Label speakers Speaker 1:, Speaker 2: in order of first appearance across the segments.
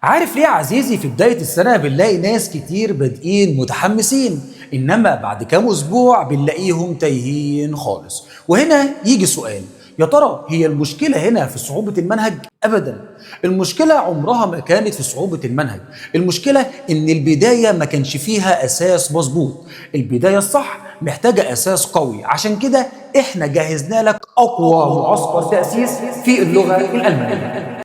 Speaker 1: عارف ليه يا عزيزي في بداية السنة بنلاقي ناس كتير بادئين متحمسين، إنما بعد كام أسبوع بنلاقيهم تايهين خالص؟ وهنا يجي سؤال: يا ترى هي المشكلة هنا في صعوبة المنهج؟ أبدا، المشكلة عمرها ما كانت في صعوبة المنهج. المشكلة إن البداية ما كانش فيها أساس مظبوط. البداية الصح محتاجة أساس قوي، عشان كده إحنا جهزنا لك أقوى معسكر تأسيس في اللغة الألمانية.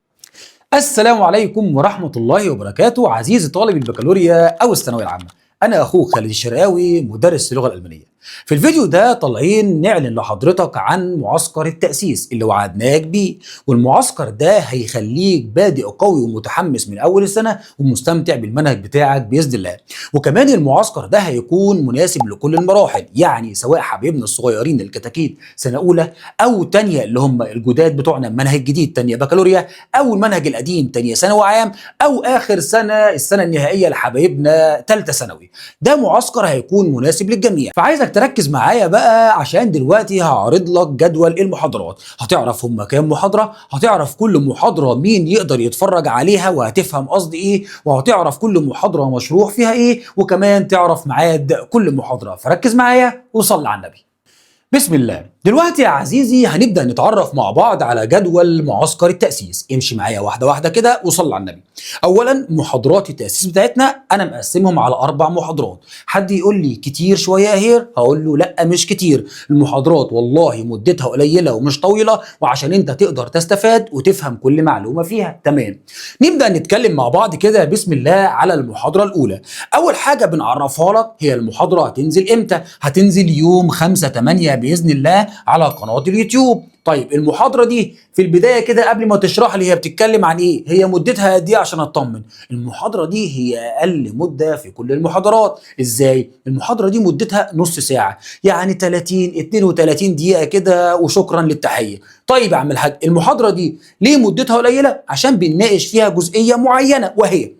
Speaker 1: السلام عليكم ورحمة الله وبركاته، عزيزي طالب البكالوريا أو الثانوية العامة. أنا أخوك خالد الشرقاوي، مدرس اللغة الألمانية. في الفيديو ده طالعين نعلن لحضرتك عن معسكر التأسيس اللي وعدناك بيه، والمعسكر ده هيخليك بادئ قوي ومتحمس من أول السنة ومستمتع بالمنهج بتاعك بإذن الله. وكمان المعسكر ده هيكون مناسب لكل المراحل، يعني سواء حبايبنا الصغيرين الكتاكيت سنة أولى أو تانية اللي هم الجداد بتوعنا منهج جديد تانية بكالوريا، أو المنهج القديم تانية ثانوي عام، أو آخر سنة السنة النهائية لحبايبنا تالتة ثانوي. ده معسكر هيكون مناسب للجميع، فعايزك تركز معايا بقى عشان دلوقتي هعرض لك جدول المحاضرات. هتعرف هم كام محاضرة، هتعرف كل محاضرة مين يقدر يتفرج عليها وهتفهم قصدي ايه، وهتعرف كل محاضرة مشروح فيها ايه، وكمان تعرف ميعاد كل محاضرة. فركز معايا وصل على النبي. بسم الله. دلوقتي يا عزيزي هنبدأ نتعرف مع بعض على جدول معسكر التأسيس. امشي معايا واحدة واحدة كده وصل على النبي. أولا، محاضرات التأسيس بتاعتنا أنا مقسمهم على 4 محاضرات. حد يقول لي كتير شوية يا Herr، هقول له لا مش كتير. المحاضرات والله مدتها قليلة ومش طويلة، وعشان انت تقدر تستفاد وتفهم كل معلومة فيها. تمام، نبدأ نتكلم مع بعض كده بسم الله على المحاضرة الأولى. أول حاجة بنعرفها لك هي المحاضرة هتنزل إمتى؟ هتنزل يوم 5/8 بإذن الله على قناة اليوتيوب. طيب المحاضرة دي في البداية كده قبل ما تشرح لي هي بتتكلم عن ايه، هي مدتها قد ايه عشان اطمن؟ المحاضرة دي هي اقل مدة في كل المحاضرات. ازاي؟ المحاضرة دي مدتها نص ساعة، يعني 30 32 دقيقة كده وشكرا للتحية. طيب يا عم الحاج، المحاضرة دي ليه مدتها قليلة؟ عشان بنناقش فيها جزئية معينة، وهي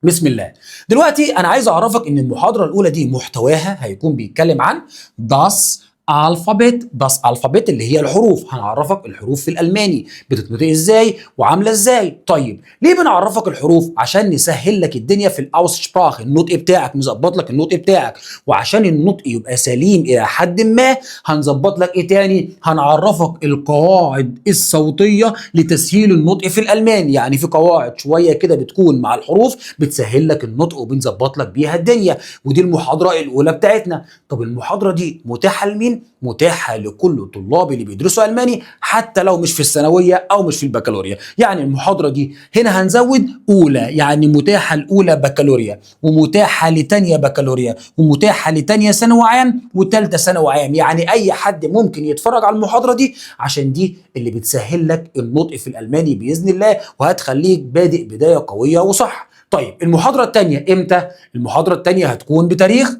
Speaker 1: بسم الله. دلوقتي انا عايز اعرفك ان المحاضرة الاولى دي محتواها هيكون بيتكلم عن das Alphabet. das Alphabet اللي هي الحروف. هنعرفك الحروف في الالماني بتتنطق ازاي وعامله ازاي. طيب ليه بنعرفك الحروف؟ عشان نسهل لك الدنيا في ال Aussprache، النطق بتاعك، نظبط لك النطق بتاعك. وعشان النطق يبقى سليم الى حد ما هنظبط لك ايه تاني؟ هنعرفك القواعد الصوتية لتسهيل النطق في الالماني. يعني في قواعد شوية كده بتكون مع الحروف بتسهل لك النطق وبنظبط لك بيها الدنيا، ودي المحاضرة الاولى بتاعتنا. طب المحاضرة دي متاحة لمين؟ متاحة لكل الطلاب اللي بيدرسوا الماني، حتى لو مش في الثانوية او مش في البكالوريا. يعني المحاضرة دي هنا هنزود اولى، يعني متاحة الاولى بكالوريا، ومتاحه لتانية بكالوريا، ومتاحه لتانية ثانوي عام، وتالتة ثانوي عام. يعني اي حد ممكن يتفرج على المحاضرة دي، عشان دي اللي بتسهل لك النطق في الالماني باذن الله، وهتخليك بادئ بداية قوية وصح. طيب المحاضرة الثانية امتى؟ المحاضرة الثانية هتكون بتاريخ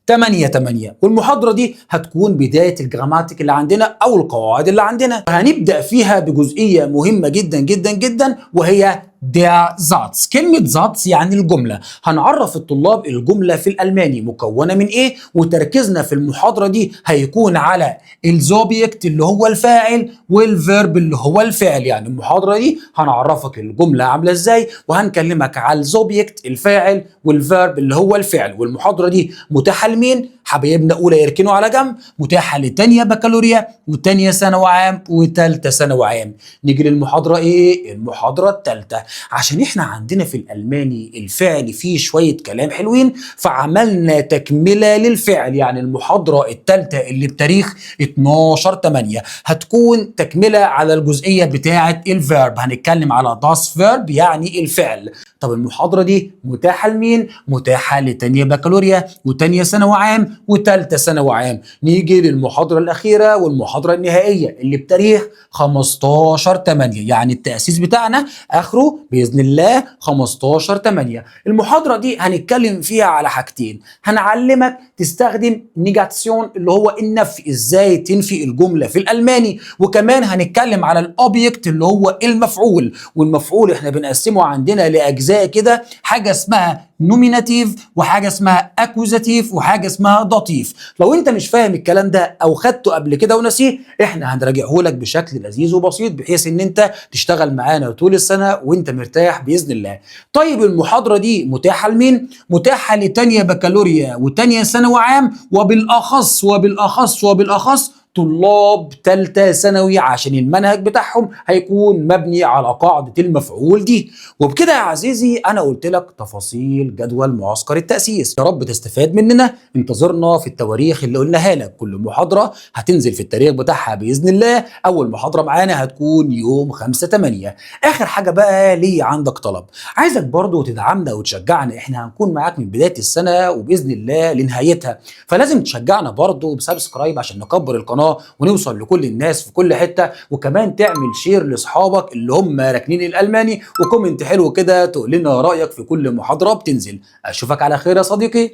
Speaker 1: 8/8، والمحاضرة دي هتكون بداية ال Grammatik اللي عندنا أو القواعد اللي عندنا. هنبدأ فيها بجزئية مهمة جدا جدا جدا، وهي der Satz. كلمة Satz يعني الجملة. هنعرف الطلاب الجملة في الألماني مكونة من إيه، وتركيزنا في المحاضرة دي هيكون على ال Subjekt اللي هو الفاعل وال Verb اللي هو الفعل. يعني المحاضرة دي هنعرفك الجملة عاملة إزاي، وهنكلمك على ال Subjekt الفاعل وال Verb اللي هو الفعل. والمحاضرة دي متاحة لمين؟ حبايبنا أولى يركنوا على جنب، متاحة لتانية بكالوريا وتانية ثانوي عام وتالتة ثانوي عام. نيجي للمحاضرة إيه؟ المحاضرة التالتة. عشان احنا عندنا في الألماني الفعل فيه شوية كلام حلوين، فعملنا تكملة للفعل. يعني المحاضرة التالتة اللي بتاريخ 12/8 هتكون تكملة على الجزئية بتاعة ال Verb. هنتكلم على das Verb يعني الفعل. طب المحاضرة دي متاحة لمين؟ متاحة لتانية بكالوريا وتانية ثانوي عام وتالتة ثانوي عام. نيجي للمحاضرة الأخيرة والمحاضرة النهائية اللي بتاريخ 15/8، يعني التأسيس بتاعنا آخره بإذن الله 15/8. المحاضرة دي هنتكلم فيها على حاجتين. هنعلمك تستخدم Negation اللي هو النفي، ازاي تنفي الجملة في الألماني، وكمان هنتكلم على ال Objekt اللي هو المفعول. والمفعول احنا بنقسمه عندنا لأجزاء كده، حاجة اسمها Nominativ، وحاجه اسمها Akkusativ، وحاجه اسمها Dativ. لو انت مش فاهم الكلام ده او خدته قبل كده ونسيه، احنا هنراجعه لك بشكل لذيذ وبسيط بحيث ان انت تشتغل معانا طول السنة وانت مرتاح باذن الله. طيب المحاضرة دي متاحة لمين؟ متاحة لتانية بكالوريا وتانية ثانوي عام، وبالاخص وبالاخص وبالاخص طلاب ثالثة ثانوي، عشان المنهج بتاعهم هيكون مبني على قاعدة المفعول دي. وبكده يا عزيزي انا قلت لك تفاصيل جدول معسكر التأسيس. يا رب تستفاد مننا. انتظرنا في التواريخ اللي قلناها لك، كل محاضرة هتنزل في التاريخ بتاعها بإذن الله. اول محاضرة معانا هتكون يوم 5/8. اخر حاجة بقى، ليه عندك طلب، عايزك برضو تدعمنا وتشجعنا. احنا هنكون معاك من بداية السنة وبإذن الله لنهايتها، فلازم تشجعنا برضو ب subscribe عشان نكبر القناة ونوصل لكل الناس في كل حتة، وكمان تعمل share لاصحابك اللي هم راكنين الالماني، و comment حلو كده تقول لنا رايك في كل محاضرة بتنزل. اشوفك على خير يا صديقي،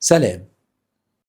Speaker 1: سلام.